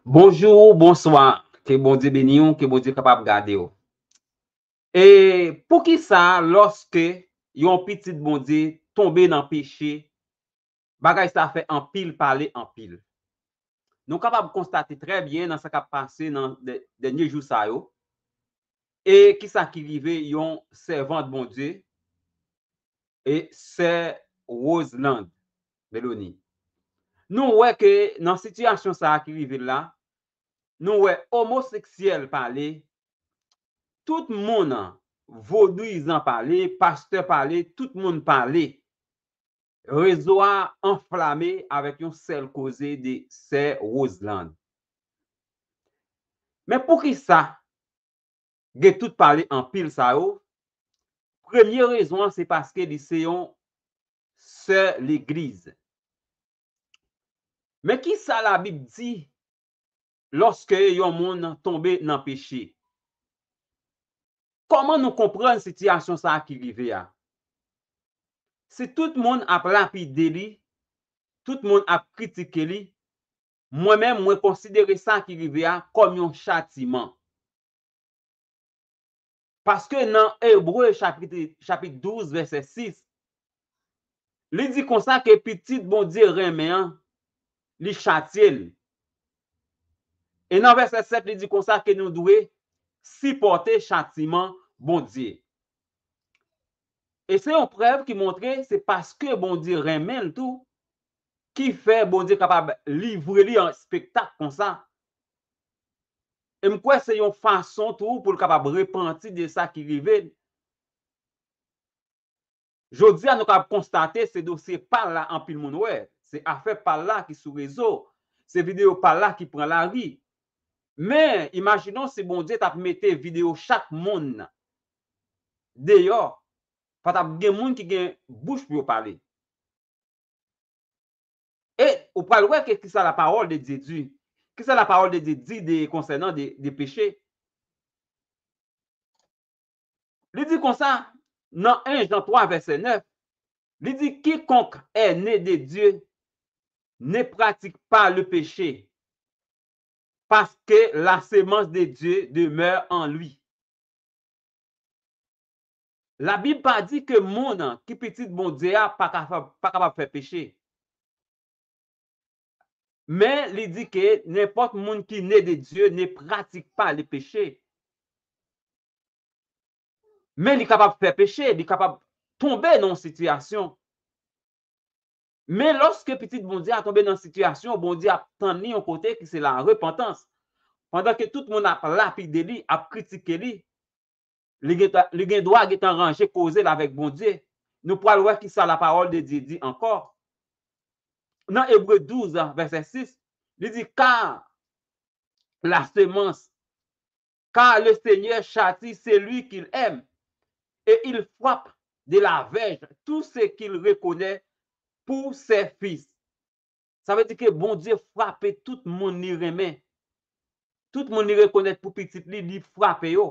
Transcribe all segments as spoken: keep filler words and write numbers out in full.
Bonjou, bonswa. Ke Bondye beni w, ke Bondye kapab gade w. E poukisa lòske yon pitit Bondye tonbe nan peche, bagay sa fè anpil pale anpil? Nou kapab konstate trè byen nan sa k ap pase nan dè-, dènye jou sa yo. E kisa ki rive yon sèvant Bondye, e sè Roseland Meloni? Nou wè ke nan sitiyasyon sa a ki rive la, nou wè omoseksyèl pale, tout moun, vodouyizan pale, pastè pale, tout moun pale. Rezo a anflame avèk yon sèl koze de sè Roseland. Men poukisa gen tout pale anpil sa yo? Premye rezon an, se paske li se yon sè legliz. Men kisa Labib di lòske yon moun tonbe nan peche? Kòman nou konprann sitiyasyon sa a ki rive a? Si tout moun ap lapide li, tout moun ap kritike li, mwen menm, mwen konsidere sa ki rive a kòm yon chatiman. Paske nan Ebre chapit, chapit douz, vèsè sis, li di konsa ke pitit Bondye renmen an, li chatye l. E nan vèsè sèt, li di konsa ke nou dwe sipòte chatiman Bondye. E se yon prèv ki montre se paske Bondye renmen l tou, ki fè Bondye kapab livre li an espektak konsa. E m kwè se yon fason tou pou l kapab repanti de sa ki rive l. Jodi a, nou kapab konstate se dosye pa l la anpil moun wè. Se afè pa l la ki sou rezo. Se videyo pa l la ki pran lari. Men, imajinon si Bondye t ap mete videyo chak moun deyò, pa t ap gen moun ki gen bouch pou yo pale. E ou pral wè ke kisa la parole de Dieu di. Kisa la parole de Dieu di de, konsènan de, de peche? Li di konsa, nan en Jan twa, vèsè nèf, li di, quiconque est né de Dieu ne pratique pas le péché, parce que la semence de Dieu demeure en lui. Labib pa di ke moun ki pitit Bondye a pa ka fè, pa kapab fè peche. Men li di ke nenpòt moun ki ne de Dye ne pratik pa le peche. Men li kapab fè peche, li kapab tonbe nan yon sitiyasyon. Men lòske pitit Bondye a tonbe nan sitiyasyon, Bondye ap tann li yon kote ki se la repantans. Pandan ke tout moun ap lapide li, ap kritike li, li gen, li gen dwa gentan ranje koze l avèk Bondye. Nou pral wè kisa la parole de Dieu di ankò. Nan Ebre douz, vèsè sis, li di, car la semence, car le Seigneur châtie celui qu'il aime, et il frappe de la verge tout ce qu'il reconnaît pour ses fils. Sa vle di ke Bondye frape tout moun li renmen. Tout moun li rekonèt pou pitit li, li frape yo.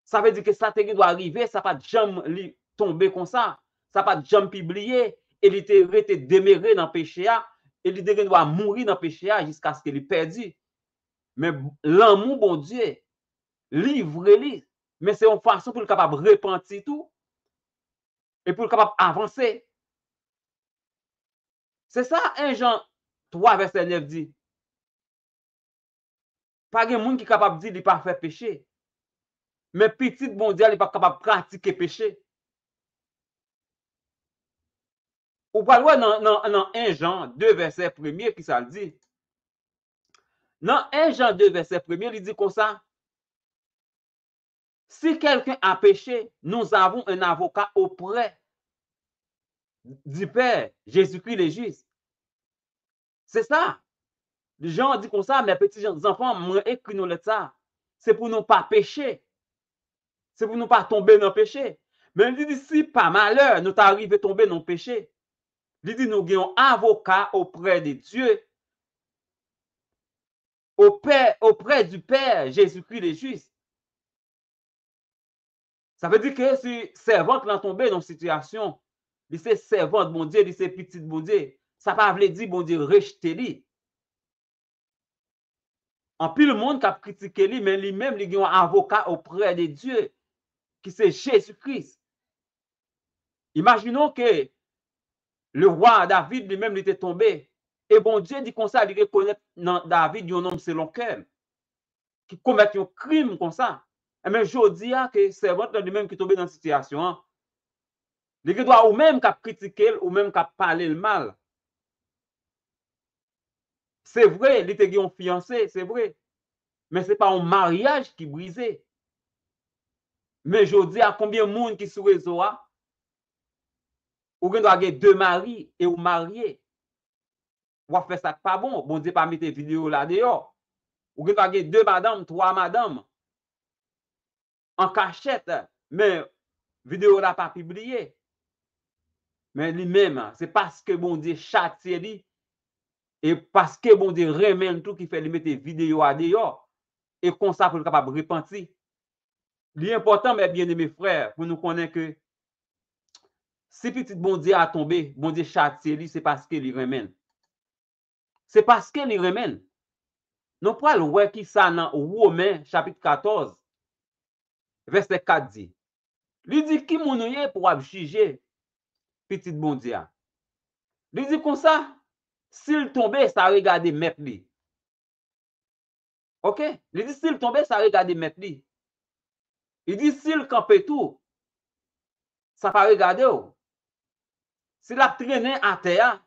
Sa vle di ke sa te gen dwa rive, sa pa t janm li tonbe konsa. Sa pa t janm pibliye, e li te rete demere nan peche a, e li te gen dwa mouri nan peche a jiskaske li pèdi. Men lanmou Bondye livre li, men se yon fason pou l kapab repanti tou, e pou l kapab avanse. Se sa en Jan twa vèsè nèf di. Pa gen moun ki kapab di li pa fè peche. Men pitit Bondye a, li p ap kapab pratike peche. Ou pral wè nan, nan, nan en Jan de vèsè premye kisa l di. Nan en Jan de vèsè premye, li di konsa, si quelqu'un a péché, nous avons un avocat auprès du Père, Jésus-Christ le juste. Se sa. Jan di konsa, mes petits enfants, mwen ekri nou lèt sa. Se pou nou pa peche. Se pou nou pa tonbe nan peche. Men li di, si pa malè nou ta rive tonbe nan peche, li di nou gen yon avoka auprès de Dieu, auprès, auprès du Père, Jésus-Christ le juste. Sa vle di ke si sèvant lan tonbe nan sitiyasyon, li se sèvant Bondye, li se pitit Bondye, sa pa vle di Bondye rejte li. Anpil moun k ap kritike li, men li menm, li gen yon avoka auprès de Dieu, ki se Jezi Kris. Imaginons que le roi David, li menm, li te tonbe. E Bondye di konsa, li rekonèt nan David yon nonm selon kè l, ki komèt yon krim konsa. Enben, jodi a, ke sèvant lan, li menm ki tonbe nan sitiyasyon an, li gen dwa, ou menm k ap kritike l, ou menm k ap pale l mal. Se vre, li te gen yon fiyanse, se vre. Men se pa yon maryaj ki brize. Men jodi a, konbyen moun ki sou rezo a, ou gen dwa gen de mari e ou marye. W ap fè sa k pa bon. Bondye pa mete videyo la deyò. Ou gen dwa gen de madanm, twa madanm. An kachèt, men videyo la pa pibliye. Men li menm, se paske Bondye chatye li, e paske Bondye renmen l tou ki fè li mete videyo a deyò, e konsa pou l kapab repanti. Li enpòtan, mes bien-aimés frères, pou nou konnen ke si pitit Bondye a tonbe, Bondye chatye li, se paske li renmen l. Se paske li renmen l. Nou pral wè kisa nan Women chapit katòz, vèsè kat di. Li di, "Ki moun ou ye pou w ap jije pitit Bondye a?" Li di konsa, "Si l tonbe, sa regade mèt li." Oke? Li di, "Si l tonbe, sa regade mèt li." Li di, "Si l kanpe tou, sa pa regade w." Si l ap trennen atè a,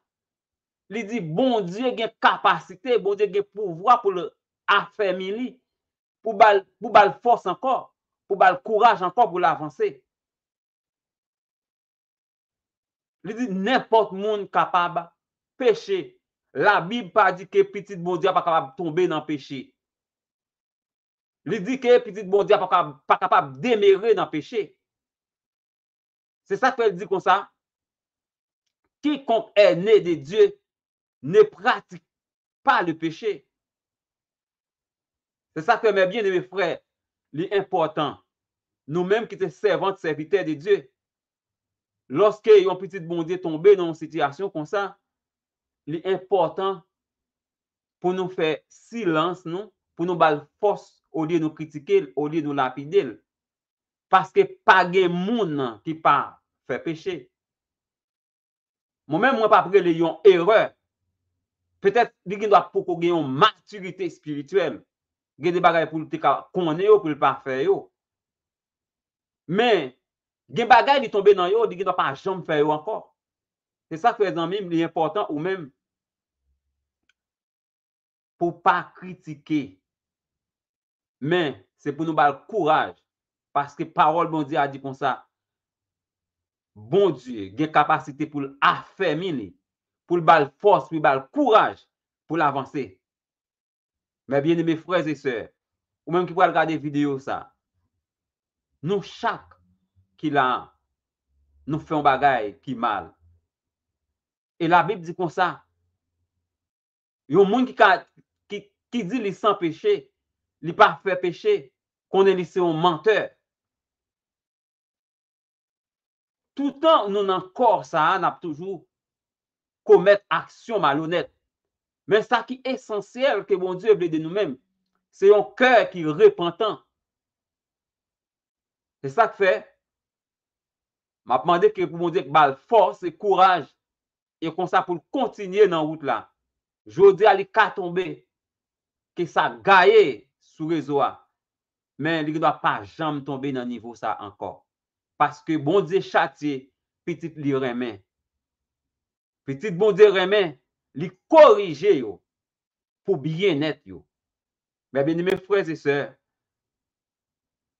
li di, Bondye gen kapasite, Bondye gen pouvwa pou l afèmi li, pou ba l, pou ba l fòs ankò, pou ba l kouraj ankò pou l avanse. Li di, nenpòt moun kapab peche. Labib pa di ke pitit Bondye a pa kapab tonbe nan peche. Li di ke pitit Bondye a pa kapab, pa kapab demere nan peche. Se sa k fè l di konsa, "Quiconque est né de Dieu ne pratique pas le péché." Se sa k fè, mes bien-aimés frères, li enpòtan, nou menm ki se sèvant, sèvitè de Dye, lòske yon pitit Bondye tonbe nan yon sitiyasyon konsa, li enpòtan pou nou fè silans nou, pou nou ba l fòs olye nou kritike l, olye nou lapide l. Paske pa gen moun ki pa fè peche. Mwen menm, mwen p ap rele yon erè. Petèt, li gen dwa poko gen yon matirite espirityèl. Gen de bagay pou l te ka konnen yo, pou l pa fè yo. Men, gen bagay li tonbe nan yo, li gen dwa pa janm fè yo ankò. Se sa k fè, zanmi m, li enpòtan ou menm pou w pa kritike. Men, se pou nou ba l kouraj, paske pawòl Bondye a di konsa, Bondye gen kapasite pou l afèmi li, pou l ba l fòs, pou l ba l kouraj pou l avanse. Mes bien-aimés frères et sœurs, ou menm ki pral gade videyo sa, nou chak ki la, nou fè yon bagay ki mal. E Labib di konsa, yon moun ki ka, ki, ki di li san peche, li pa fè peche, konnen li se yon mantè. Toutan nou nan kò sa a, n ap toujou komèt aksyon malonèt. Men sa ki esansyèl ke Bondye vle de nou menm, se yon kè ki repantan. Se sa k fè, m ap mande ke pou Bondye ba l fòs e kouraj, e konsa pou l kontinye nan wout la. Jodi a, li ka tonbe, ke sa gaye sou rezo a, men li gendwa pa janm tonbe nan nivo sa ankò. Paske Bondye chatye pitit li renmen. Pitit Bondye renmen, li korije yo pou byennèt yo. Mes bien-aimés frères et sœurs,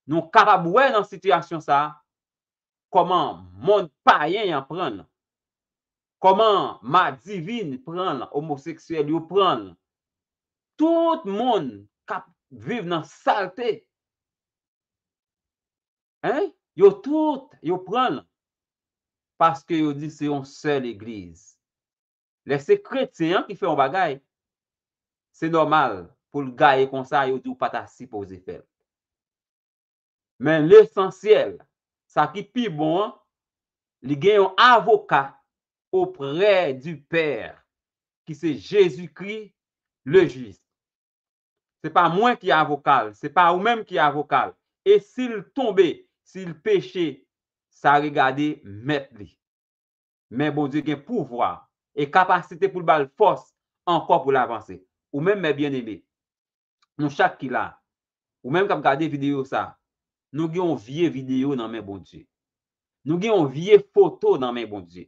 nou kapab wè nan sitiyasyon sa a, kòman mond payen an pran l, kòman madivin pran l, omoseksyèl yo pran l. Tout moun k ap viv nan salte, en, yo tout, yo pran l, paske yo di se yon sèl legliz. Lè se kretyen an ki fè yon bagay, se nòmal pou l gaye konsa, yo di w pa ta sipoze fè l. Men lesansyèl, sa ki pi bon an, li gen yon avoka auprès du Père, ki se Jezikri, le jis. Se pa mwen ki avoka l, se pa ou menm ki avoka l. E si l tonbe, si l peche, sa regade mèt li. Men Bondye gen pouvwa e kapasite pou l ba l fòs ankò pou l avanse. Ou menm, mè byeneme, nou chak ki la, ou menm k ap gade videyo sa, nou gen yon vye videyo nan men Bondye. Nou gen yon vye foto nan men Bondye.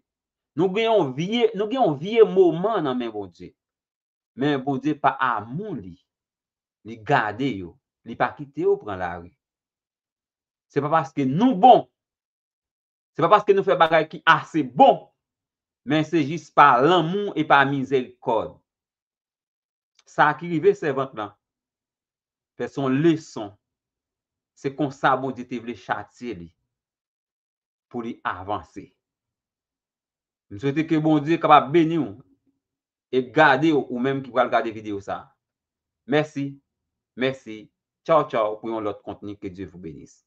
Nou gen yon vye, nou gen yon vye moman nan men Bondye. Men Bondye pa amou li, li gade yo, li pa kite yo pran lari. Se pa paske nou bon, se pa paske nou fè bagay ki ase bon, men se jis pa lanmou e pa mizèrikòd. Sa ki rive sèvant lan, fè se yon leson. Se konsa Bondye te vle chatye li pou li avanse. M swete ke Bondye kapab beni w e gade w, ou menm ki pral gade videyo sa. Mèsi, mèsi. Tchaw, tchaw pou yon lòt kontni. Que Dieu vous bénisse.